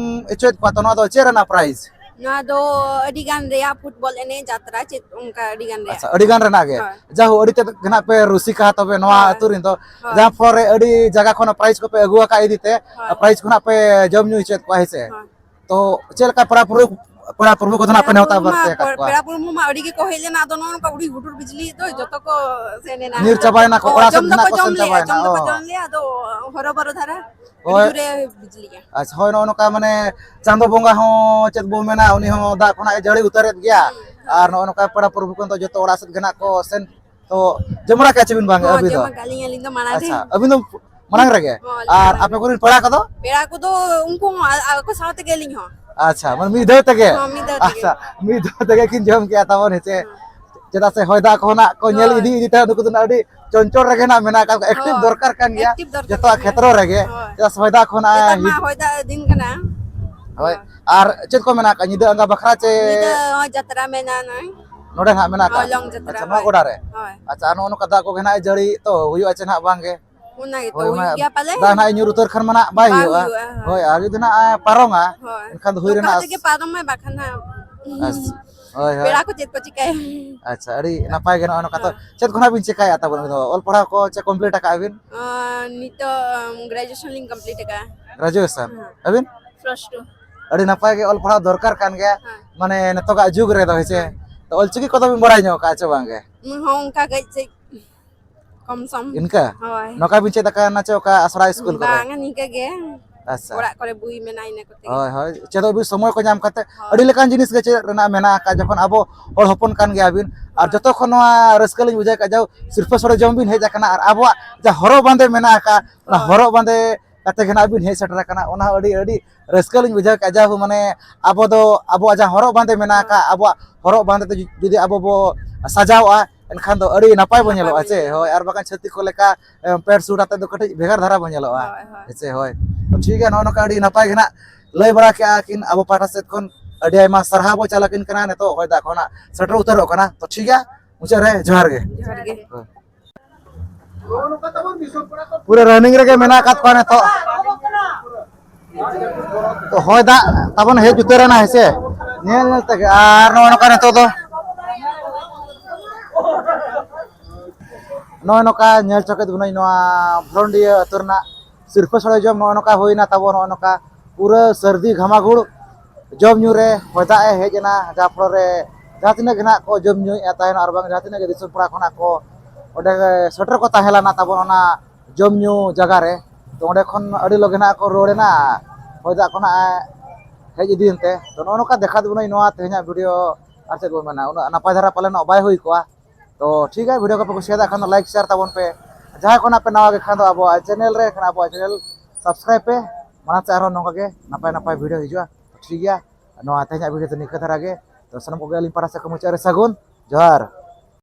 ᱦᱚᱪᱚᱭᱮᱫ ᱠᱚᱣᱟ, ᱛᱚ ᱱᱚᱣᱟ ᱫᱚ ᱪᱮᱫ ᱨᱮᱱᱟᱜ ᱯᱨᱟᱭᱤᱡᱽ? ᱱᱚᱣᱟ ᱫᱚ ᱟᱹᱰᱤ ᱜᱟᱱ ᱨᱮᱭᱟᱜ ᱯᱷᱩᱴᱵᱚᱞ ᱮᱱᱮᱡ, ᱡᱟᱛᱨᱟ, ᱪᱮᱫ ᱚᱱᱠᱟ ᱟᱹᱰᱤ ᱜᱟᱱ ᱨᱮᱭᱟᱜ᱾ ᱟᱪᱪᱷᱟ, ᱟᱹᱰᱤ ᱜᱟᱱ ᱨᱮᱱᱟᱜ ᱜᱮ᱾ ᱦᱳᱭ᱾ ᱡᱟᱭᱦᱳᱠ, ᱟᱹᱰᱤ ᱛᱮᱫ ᱜᱮ ᱱᱟᱜ ᱯᱮ ᱨᱩᱥᱤᱠᱟ ᱛᱚᱵᱮ ᱱᱚᱣᱟ ᱦᱳᱭ᱾ ᱟᱹᱛᱩ ᱨᱮᱱ ᱫᱚ, ᱦᱳᱭ᱾ ᱡᱟᱦᱟᱸ ᱯᱷᱚᱞ ᱨᱮ ᱟᱹᱰᱤ ᱡᱟᱭᱜᱟ ᱠᱷᱚᱱ ᱯᱨᱟᱭᱤᱡᱽ ᱠᱚᱯᱮ ᱟᱹᱜᱩ ᱟᱠᱟᱫ ᱤᱫᱤ ᱛᱮ, ᱦᱳᱭ᱾ ᱯᱨᱟᱭᱤᱡᱽ ᱠᱚ ᱱᱟᱜ ᱯᱮ ᱡᱚᱢ ᱧᱩ ᱦᱚᱪᱚᱭᱮᱫ ᱠᱚᱣᱟ, ᱦᱮᱸ ᱥᱮ? ᱦᱳᱭ᱾ ᱛᱚ ᱪᱮᱫ ᱞᱮᱠᱟ ᱯᱮᱲᱟ ᱯᱩᱨᱟᱹ, ᱯᱮᱲᱟ ᱯᱨᱚᱵᱷᱩ ᱠᱚᱫᱚ ᱱᱟᱜ ᱯᱮ ᱱᱮᱣᱛᱟ ᱯᱮᱲᱟ ᱯᱨᱚᱵᱷᱩ ᱢᱟ, ᱵᱟᱨᱛᱮ ᱟᱠᱟᱫ ᱠᱚᱣᱟ? ᱯᱮᱲᱟ ᱯᱨᱚᱵᱷᱩ ᱢᱟ ᱟᱹᱰᱤ ᱜᱮᱠᱚ ᱦᱮᱡ ᱞᱮᱱᱟ, ᱟᱫᱚ ᱱᱚᱜᱼᱚ ᱱᱚᱝᱠᱟ ᱦᱩᱰᱩᱨ ᱵᱤᱡᱽᱞᱤ ᱫᱚ ᱡᱚᱛᱚ ᱠᱚ ᱥᱮᱱ ᱮᱱᱟ᱾ ᱧᱤᱨ ᱪᱟᱵᱟᱭᱮᱱᱟ ᱠᱚ, ᱚ, ᱚᱲᱟᱜ ᱥᱮᱫ ᱡᱚᱢ ᱜᱮ ᱫᱚᱠᱚ ᱱᱟᱜ ᱠᱚ ᱡᱚᱢ ᱥᱮᱱ ᱞᱮᱜᱼᱟ, ᱪᱟᱵᱟᱭᱮᱱᱟ᱾ ᱡᱚᱢ ᱫᱚᱠᱚ ᱚ᱾ ᱡᱚᱢ ᱞᱮᱜᱼᱟ, ᱟᱫᱚ ᱦᱚᱨᱚ ᱵᱚᱨᱚ ᱫᱷᱟᱨᱟ ᱦᱳᱭ᱾ ᱟᱹᱰᱤ ᱡᱳᱨᱮ ᱵᱤᱡᱽᱞᱤᱭᱟ᱾ ᱟᱪᱪᱷᱟ, ᱦᱳᱭ, ᱱᱚᱜᱼᱚ ᱱᱚᱝᱠᱟ ᱢᱟᱱᱮ ᱪᱟᱸᱫᱚ ᱵᱚᱸᱜᱟ ᱦᱚᱸ ᱪᱮᱫ ᱵᱚ ᱢᱮᱱᱟ, ᱩᱱᱤ ᱦᱚᱸ ᱫᱟᱜ ᱠᱷᱚᱱᱟᱜ ᱮ ᱡᱟᱹᱲᱤ ᱩᱛᱟᱹᱨᱮᱫ ᱜᱮᱭᱟ᱾ ᱦᱩᱸ, ᱦᱳᱭ᱾ ᱟᱨ ᱱᱚᱜᱼᱚ ᱱᱚᱝᱠᱟ ᱯᱮᱲᱟ ᱯᱨᱚᱵᱷᱩ ᱠᱚ ᱫᱚ ᱡᱚᱛᱚ ᱚᱲᱟᱜ ᱥᱮᱫ ᱜᱮ ᱱᱟᱜ ᱠᱚ ᱥᱮᱱ ᱛᱚ ᱡᱚᱢ ᱵᱟᱲᱟ ᱠᱮᱜᱼᱟ ᱪᱮ ᱵᱤᱱ ᱵᱟᱝ ᱦᱚᱸ, ᱟᱹᱵᱤᱱ ᱫᱚ? ᱡᱚᱢ ᱟᱠᱟᱫ ᱞᱤᱧ ᱟᱹᱞᱤᱧ ᱫᱚ ᱢᱟᱲᱟᱝ ᱨᱮ᱾ ᱟᱪᱪᱷᱟ, ᱟᱹᱵᱤᱱ ᱫᱚ ᱦᱚᱸ, ᱟᱹᱞᱤᱧ ᱟᱨ ᱢᱟᱲᱟᱝ ᱟᱯᱮ ᱨᱮ᱾ ᱠᱚᱨᱮᱱ ᱯᱮᱲᱟ ᱠᱚᱫᱚ? ᱯᱮᱲᱟ ᱠᱚᱫᱚ ᱩᱱᱠᱩ ᱦᱚᱸ ᱟ-, ᱟ-, ᱟᱠᱚ ᱥᱟᱶ ᱛᱮᱜᱮ ᱟᱹᱞᱤᱧ ᱦᱚᱸ᱾ ᱟᱪᱪᱷᱟ, ᱢᱟᱱᱮ ᱢᱤᱫ ᱫᱷᱟᱣ ᱛᱮᱜᱮ? ᱦᱚᱸ, ᱢᱤᱫ ᱫᱷᱟᱣ ᱛᱮᱜᱮ᱾ ᱟᱪᱪᱷᱟ, ᱢᱤᱫ ᱫᱷᱟᱣ ᱛᱮᱜᱮ ᱠᱤᱱ ᱡᱚᱢ ᱠᱮᱜᱼᱟ, ᱛᱟᱵᱚᱱ ᱦᱮᱸ ᱪᱮ? ᱦᱚᱸ᱾ ᱪᱮᱫᱟᱜ ᱥᱮ ᱦᱚᱭ ᱫᱟᱜ ᱠᱚᱦᱚᱸ ᱱᱟᱜ ᱠᱚ ᱧᱮᱞ ᱦᱳᱭ᱾ ᱤᱫᱤ ᱤᱫᱤ ᱛᱮ ᱱᱩᱠᱩ ᱫᱚ ᱱᱟᱜ ᱟᱹᱰᱤ ᱪᱚᱧᱪᱚᱞ ᱨᱮᱜᱮ ᱱᱟᱜ ᱢᱮᱱᱟᱜ ᱟᱠᱟᱫ ᱠᱚᱣᱟ, active ᱦᱳᱭ᱾ ᱫᱚᱨᱠᱟᱨ ᱠᱟᱱ ᱜᱮᱭᱟ active ᱫᱚᱨᱠᱟᱨ ᱡᱚᱛᱚᱣᱟᱜ ᱠᱟᱱ ᱜᱮᱭᱟ᱾ ᱠᱷᱮᱛᱨᱚ ᱨᱮᱜᱮ᱾ ᱦᱳᱭ᱾ ᱪᱮᱫᱟᱜ ᱥᱮ ᱦᱚᱭ ᱫᱟᱜ ᱠᱷᱚᱱᱟᱜ ᱱᱮᱛᱟᱨ ᱢᱟ ᱦᱤᱡᱩᱜ ᱦᱚᱭ ᱫᱟᱜ ᱫᱤᱱ ᱠᱟᱱᱟ᱾ ᱦᱳᱭ᱾ ᱦᱳᱭ᱾ ᱟᱨ ᱪᱮᱫ ᱠᱚ ᱢᱮᱱᱟᱜ ᱟᱠᱟᱫ ᱧᱤᱫᱟᱹ ᱟᱸᱜᱟ ᱵᱟᱠᱷᱨᱟ ᱪᱮ? ᱧᱤᱫᱟᱹ ᱦᱚᱸ ᱡᱟᱛᱨᱟ ᱢᱮᱱᱟᱜᱼᱟ ᱱᱚᱜᱼᱚᱭ᱾ ᱱᱚᱰᱮ ᱱᱟᱜ ᱢᱮᱱᱟᱜ ᱟᱠᱟᱫ? ᱦᱚᱞᱚᱝ ᱡᱟᱛᱨᱟ, ᱟᱪᱪᱷᱟ, ᱱᱚᱣᱟ ᱦᱳᱭ᱾ ᱜᱚᱰᱟ ᱨᱮ? ᱦᱳᱭ᱾ ᱟᱪᱪᱷᱟ, ᱟᱨ ᱱᱚᱜᱼᱚ ᱱᱚᱝᱠᱟ ᱫᱟᱜ ᱠᱚᱜᱮ ᱱᱟᱜ ᱡᱟᱹᱲᱤ ᱛᱚ ᱦᱩᱭᱩᱜᱼᱟ ᱪᱮ ᱱᱟᱜ ᱵᱟᱝ ᱜᱮ? ᱚᱱᱟ ᱜᱮᱛᱚ, ᱦᱳᱭ, ᱦᱩᱭᱩᱜ ᱚᱱᱟ ᱜᱮᱭᱟ ᱯᱟᱞᱮ? ᱫᱟᱜ ᱱᱟᱜ ᱧᱩᱨ ᱩᱛᱟᱹᱨ ᱠᱷᱟᱱ ᱢᱟ ᱱᱟᱜ ᱵᱟᱭ ᱵᱟᱝ ᱦᱩᱭᱩᱜᱼᱟ᱾ ᱦᱩᱭᱩᱜᱼᱟ, ᱦᱳᱭ᱾ ᱦᱳᱭ, ᱟᱨ ᱡᱩᱫᱤ ᱱᱟᱜ ᱮ ᱯᱟᱨᱚᱢᱟ, ᱦᱳᱭ᱾ ᱮᱱᱠᱷᱟᱱ ᱫᱚ ᱦᱩᱭ ᱱᱚᱝᱠᱟ ᱨᱮᱱᱟᱜ ᱠᱟᱛᱮ ᱜᱮ ᱟᱥ-, ᱯᱟᱨᱚᱢ ᱢᱟᱭ, ᱵᱟᱠᱷᱟᱱ ᱦᱟᱸᱜ ᱟᱥ-, ᱦᱳᱭ, ᱦᱳᱭ᱾ ᱯᱮᱲᱟ ᱠᱚ ᱪᱮᱫ ᱠᱚ ᱪᱤᱠᱟᱹᱭᱟ? ᱟᱪᱪᱷᱟ, ᱟᱹᱰᱤ ᱱᱟᱯᱟᱭ ᱜᱮ ᱱᱚᱜᱼᱚᱭ ᱱᱚᱝᱠᱟ ᱛᱚ᱾ ᱦᱳᱭ᱾ ᱪᱮᱫ ᱠᱚ ᱱᱟᱜ ᱵᱤᱱ ᱪᱮᱠᱟᱭᱮᱫᱼᱟ ᱛᱟᱵᱚᱱ ᱩᱱᱤ ᱫᱚ? ᱚᱞ ᱯᱟᱲᱦᱟᱣ ᱠᱚ ᱪᱮ complete ᱟᱠᱟᱫ ᱵᱤᱱ? ᱟᱸ, ᱱᱤᱛᱚᱜ, ᱩᱸ, graduation ᱞᱤᱧ complete ᱟᱠᱟᱫᱼᱟ᱾ Graduation? ᱦᱮᱸ᱾ ᱟᱹᱵᱤᱱ? Plus two᱾ ᱟᱹᱰᱤ ᱱᱟᱯᱟᱭ ᱜᱮ ᱚᱞ ᱯᱟᱲᱦᱟᱣ ᱫᱚᱨᱠᱟᱨ ᱠᱟᱱ ᱜᱮᱭᱟ, ᱦᱮᱸ᱾ ᱢᱟᱱᱮ ᱱᱤᱛᱚᱜᱟᱜ ᱡᱩᱜᱽ ᱨᱮᱫᱚ, ᱦᱮᱸ ᱥᱮ? ᱦᱮᱸ᱾ ᱛᱚ ᱚᱞ ᱪᱤᱠᱤ ᱠᱚᱫᱚ ᱵᱤᱱ ᱵᱟᱲᱟᱭ ᱧᱚᱜ ᱟᱠᱟᱫᱼᱟ ᱪᱮ ᱵᱟᱝ ᱜᱮ? ᱦᱚᱸ, ᱚᱱᱠᱟ ᱠᱟᱹᱡ ᱠᱟᱹᱡ ᱠᱚᱢ ᱥᱚᱢ᱾ ᱤᱱᱠᱟ? ᱦᱳᱭ᱾ ᱱᱚᱝᱠᱟ ᱵᱤᱱ ᱪᱮᱫ ᱟᱠᱟᱱᱟ ᱪᱮ ᱚᱠᱟ ᱟᱥᱲᱟ ᱤᱥᱠᱩᱞ ᱠᱚᱨᱮ? ᱵᱟᱝᱟ, ᱱᱤᱝᱠᱟᱹ ᱜᱮ᱾ ᱟᱪᱪᱷᱟ᱾ ᱚᱲᱟᱜ ᱠᱚᱨᱮ ᱵᱳᱭ ᱢᱮᱱᱟᱜᱼᱟ, ᱤᱱᱟᱹ ᱠᱚᱛᱮ ᱜᱮ᱾ ᱦᱳᱭ, ᱦᱳᱭ, ᱪᱮᱫᱚᱜ ᱵᱤᱱ, ᱥᱚᱢᱚᱭ ᱠᱚ ᱧᱟᱢ ᱠᱟᱛᱮ᱾ ᱦᱳᱭ᱾ ᱟᱹᱰᱤ ᱞᱮᱠᱟᱱ ᱡᱤᱱᱤᱥ ᱜᱮ ᱪᱮᱫ ᱨᱮᱱᱟᱜ ᱢᱮᱱᱟᱜ ᱟᱠᱟᱫ, ᱡᱚᱠᱷᱚᱱ ᱟᱵᱚ ᱦᱚᱲ ᱦᱚᱯᱚᱱ ᱠᱟᱱ ᱜᱮᱭᱟ ᱵᱤᱱ᱾ ᱟᱨ ᱦᱳᱭ᱾ ᱡᱚᱛᱚ ᱠᱷᱚᱱ ᱱᱚᱣᱟ ᱨᱟᱹᱥᱠᱟᱹ ᱞᱤᱧ ᱵᱩᱡᱷᱟᱹᱣ ᱠᱟᱜᱼᱟ, ᱡᱟᱣ ᱥᱤᱨᱯᱟᱹ ᱥᱚᱲᱮ ᱡᱚᱢ ᱵᱤᱱ ᱦᱮᱡ ᱟᱠᱟᱱᱟ, ᱟᱨ ᱟᱵᱚᱣᱟᱜ ᱡᱟᱦᱟᱸ ᱦᱚᱨᱚᱜ ᱵᱟᱸᱫᱮ ᱢᱮᱱᱟᱜ ᱟᱠᱟᱫ, ᱚᱱᱟ ᱦᱳᱭ᱾ ᱦᱚᱨᱚᱜ ᱵᱟᱸᱫᱮ ᱠᱟᱛᱮ ᱜᱮ ᱱᱟᱜ ᱵᱤᱱ ᱦᱮᱡ ᱥᱮᱴᱮᱨ ᱟᱠᱟᱱᱟ, ᱚᱱᱟ ᱦᱚᱸ ᱟᱹᱰᱤ, ᱟᱹᱰᱤ ᱨᱟᱹᱥᱠᱟᱹ ᱞᱤᱧ ᱵᱩᱡᱷᱟᱹᱣ ᱠᱮᱜᱼᱟ᱾ ᱡᱟᱦᱳ, ᱢᱟᱱᱮ, ᱟᱵᱚ ᱫᱚ ᱟᱵᱚᱣᱟᱜ ᱡᱟᱦᱟᱸ ᱦᱚᱨᱚᱜ ᱵᱟᱸᱫᱮ ᱢᱮᱱᱟᱜ ᱟᱠᱟᱫ, ᱟᱵᱚᱣᱟᱜ ᱦᱚᱨᱚᱜ ᱵᱟᱸᱫᱮ ᱛᱮ ᱡᱩ-, ᱡᱩᱫᱤ ᱟᱵᱚ ᱵᱚ ᱥᱟᱡᱟᱣᱚᱜᱼᱟ, ᱮᱱᱠᱷᱟᱱ ᱫᱚ ᱟᱹᱰᱤ ᱱᱟᱯᱟᱭ ᱵᱚ ᱱᱟᱯᱟᱭ ᱧᱮᱞᱚᱜᱼᱟ, ᱵᱚ ᱪᱮ? ᱧᱮᱞᱚᱜᱼᱟ᱾ ᱦᱳᱭ, ᱟᱨ ᱵᱟᱠᱷᱟᱱ ᱪᱷᱟᱹᱛᱤᱠ ᱠᱚ ᱞᱮᱠᱟ, ᱮ, ᱯᱮᱱᱴ ᱥᱩᱴ ᱟᱛᱮᱫ ᱫᱚ ᱠᱟᱹᱴᱤᱡ ᱵᱷᱮᱜᱟᱨ ᱫᱷᱟᱨᱟ ᱵᱚ ᱧᱮᱞᱚᱜᱼᱟ᱾ ᱦᱳᱭ, ᱦᱳᱭ᱾ ᱦᱮᱸ ᱥᱮ? ᱦᱳᱭ᱾ ᱛᱚ, ᱴᱷᱤᱠ ᱜᱮᱭᱟ, ᱱᱚᱜᱼᱚ ᱱᱚᱝᱠᱟ ᱟᱹᱰᱤ ᱱᱟᱯᱟᱭ ᱜᱮ ᱱᱟᱜ ᱞᱟᱹᱭ ᱵᱟᱲᱟ ᱠᱮᱜᱼᱟ ᱠᱤᱱ ᱟᱵᱚ ᱯᱟᱦᱴᱟ ᱥᱮᱫ ᱠᱷᱚᱱ᱾ ᱟᱹᱰᱤ ᱟᱭᱢᱟ ᱥᱟᱨᱦᱟᱣ ᱵᱚ ᱪᱟᱞ ᱟᱹᱠᱤᱱ ᱠᱟᱱᱟ᱾ ᱱᱤᱛᱚᱜ ᱦᱚᱭ ᱫᱟᱜ ᱠᱷᱚᱱᱟᱜ ᱥᱮᱴᱮᱨ ᱩᱛᱟᱹᱨᱚᱜ ᱠᱟᱱᱟ᱾ ᱛᱚ, ᱴᱷᱤᱠ ᱜᱮᱭᱟ, ᱢᱩᱪᱟᱹᱫ ᱨᱮ ᱡᱚᱦᱟᱨ ᱜᱮ᱾ ᱡᱚᱦᱟᱨ ᱜᱮ᱾ ᱦᱳᱭ᱾ ᱯᱩᱨᱟᱹ running ᱨᱮᱜᱮ ᱢᱮᱱᱟᱜ ᱟᱠᱟᱫ ᱠᱚᱣᱟ ᱱᱤᱛᱚᱜ᱾ ᱛᱚ, ᱦᱚᱭ ᱫᱟᱜ ᱛᱟᱵᱚᱱ ᱦᱮᱡ ᱩᱛᱟᱹᱨ ᱮᱱᱟ, ᱦᱮᱸ ᱥᱮ? ᱧᱮᱞ ᱧᱮᱞ ᱛᱮᱜᱮ᱾ ᱟᱨ ᱱᱚᱜᱼᱚ ᱱᱚᱝᱠᱟ ᱱᱤᱛᱚᱜ ᱫᱚ, ᱱᱚᱜᱼᱚ ᱱᱚᱝᱠᱟ ᱧᱮᱞ ᱪᱚ ᱠᱮᱫ ᱵᱚᱱᱟᱹᱧ ᱱᱚᱣᱟ ᱵᱷᱚᱨᱚᱱᱰᱤᱭᱟᱹ ᱟᱹᱛᱩ ᱨᱮᱱᱟᱜ ᱥᱤᱨᱯᱟᱹ ᱥᱚᱲᱮ ᱡᱚᱢ ᱱᱚᱜᱼᱚ ᱱᱚᱝᱠᱟ ᱦᱩᱭᱱᱟ ᱛᱟᱵᱚ, ᱱᱚᱜᱼᱚ ᱱᱚᱝᱠᱟ ᱯᱩᱨᱟᱹ ᱥᱟᱹᱨᱫᱤ ᱜᱷᱟᱢᱟᱜᱷᱩᱲ ᱡᱚᱢ ᱧᱩ ᱨᱮ ᱦᱚᱭ ᱫᱟᱜ ᱮ ᱦᱮᱡ ᱮᱱᱟ, ᱡᱟᱦᱟᱸ ᱯᱷᱚᱞᱚ ᱨᱮ ᱡᱟᱦᱟᱸ ᱛᱤᱱᱟᱹᱜ ᱜᱮ ᱱᱟᱜ ᱠᱚ ᱡᱚᱢ ᱧᱩᱭᱮᱫᱼᱟ ᱛᱟᱦᱮᱱ, ᱟᱨ ᱵᱟᱝ ᱡᱟᱦᱟᱸ ᱛᱤᱱᱟᱹᱜ ᱜᱮ ᱫᱤᱥᱚᱢ ᱯᱟᱲᱟ ᱠᱷᱚᱱᱟᱜ ᱠᱚ ᱚᱸᱰᱮ ᱥᱮᱴᱮᱨ ᱠᱚ ᱛᱟᱦᱮᱸ ᱞᱮᱱᱟ ᱛᱟᱵᱚᱱ ᱚᱱᱟ ᱡᱚᱢ ᱧᱩ ᱡᱟᱭᱜᱟ ᱨᱮ᱾ ᱛᱚ, ᱚᱸᱰᱮ ᱠᱷᱚᱱ ᱟᱹᱰᱤ ᱞᱚᱜᱮ ᱱᱟᱜ ᱠᱚ ᱨᱩᱣᱟᱹᱲ ᱮᱱᱟ ᱦᱚᱭ ᱫᱟᱜ ᱠᱷᱚᱱᱟᱜ ᱦᱮᱡ ᱤᱫᱤᱭᱮᱱ ᱛᱮ᱾ ᱛᱚ, ᱱᱚᱜᱼᱚ ᱱᱚᱝᱠᱟ ᱫᱮᱠᱷᱟ ᱫᱩᱞᱟᱹᱧ ᱱᱚᱣᱟ ᱛᱮᱦᱮᱧᱟᱜ video᱾ ᱟᱨ ᱪᱮᱫ ᱵᱚ ᱢᱮᱱᱟ, ᱩᱱᱟᱹᱜ ᱱᱟᱯᱟᱭ ᱫᱷᱟᱨᱟ ᱯᱟᱞᱮᱱᱚᱜ ᱵᱟᱭ ᱦᱩᱭ ᱠᱚᱜᱼᱟ᱾ ᱛᱚ, ᱴᱷᱤᱠ ᱜᱮᱭᱟ, video ᱠᱚᱯᱮ ᱠᱩᱥᱤᱭᱟᱫᱟ ᱠᱷᱟᱱ ᱫᱚ like share ᱛᱟᱵᱚᱱ ᱯᱮ᱾ ᱡᱟᱦᱟᱸᱭ ᱠᱷᱚᱱᱟᱜ ᱯᱮ ᱱᱟᱣᱟ ᱜᱮ ᱠᱷᱟᱱ ᱫᱚ ᱟᱵᱚᱣᱟᱜ channel ᱨᱮ, ᱠᱷᱟᱱ ᱟᱵᱚᱣᱟᱜ channel subscribe ᱯᱮ᱾ ᱢᱟᱲᱟᱝ ᱥᱮᱫ ᱟᱨᱦᱚᱸ ᱱᱚᱝᱠᱟ ᱜᱮ ᱱᱟᱯᱟᱭ ᱱᱟᱯᱟᱭ video ᱦᱤᱡᱩᱜᱼᱟ᱾ ᱴᱷᱤᱠ ᱜᱮᱭᱟ, ᱱᱚᱣᱟ ᱛᱮᱦᱮᱧᱟᱜ video ᱫᱚ ᱱᱤᱝᱠᱟᱹ ᱫᱷᱟᱨᱟ ᱜᱮ᱾ ᱛᱚ, ᱥᱟᱱᱟᱢ ᱠᱚᱜᱮ ᱟᱹᱞᱤᱧ ᱯᱟᱦᱴᱟ ᱥᱮᱫ ᱠᱷᱚᱱ ᱢᱩᱪᱟᱹᱫ ᱨᱮ ᱥᱟᱹᱜᱩᱱ ᱡᱚᱦᱟᱨ᱾